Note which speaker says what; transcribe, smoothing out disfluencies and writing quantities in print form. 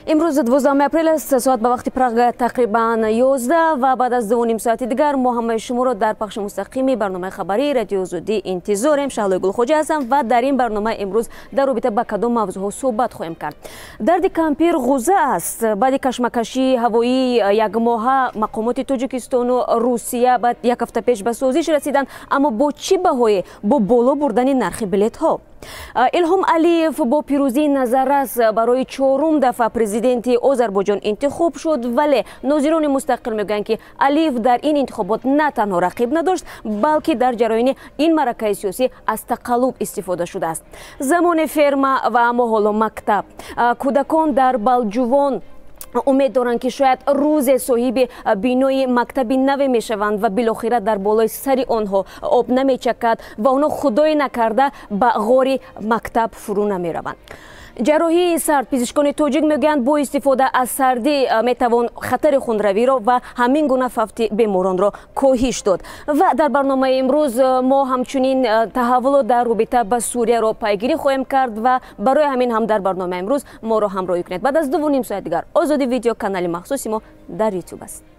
Speaker 1: Имрӯз 12 апрел аст, соат ба вақти Прага тақрибан 11 ва баъд аз 2,5 соати дигар мо ҳамаи шуморо дар пахши мустақими барномаи хабарии Радиои Озодӣ интизорем. Шаҳлои Гулхоҷа ҳастам ва дар ин барнома имрӯз дар робита ба кадом мавзӯъҳо суҳбат хоҳем кард. Дарди кампир ғуза аст. Баъди кашмакашии ҳавоии якмоҳа мақомоти Тоҷикистону Русия баъд як ҳафта пеш ба созиш расиданд, аммо бо чӣ баҳое? Бо боло бурдани нархи билетҳо. Илҳом Алиев бо пирӯзии назаррас барои чорум дафъа президенти Озарбойҷон интихоб шуд, вале нозирони мустақил мегӯянд, ки Алиев дар ин интихобот на танҳо рақиб надошт, балки дар ҷараёни ин маъракаи сиёсӣ аз тақаллуб истифода шудааст. Замоне ферма ва аммо ҳоло мактаб. Кӯдакон дар Балҷувон умед доранд, ки шояд рӯзе соҳиби бинои мактаби наве мешаванд ва билохира дар болои сари онҳо об намечакад ва онҳо, худое накарда, ба ғори мактаб фурӯ намераванд. Ҷарроҳии сард. Пизишкони тоҷик мегӯянд, бо истифода аз сардӣ метавон хатари хунравиро ва ҳамин гуна фавти беморонро коҳиш дод. Ва дар барномаи имрӯз мо ҳамчунин таҳаввулот дар робита ба Сурияро пайгирӣ хоҳем кард ва барои ҳамин ҳам дар барномаи имрӯз моро ҳамроҳӣ кунед. Баъд аз 2,5 соат дигар Озодӣ Видео, канали махсуси мо дар Ютуб аст.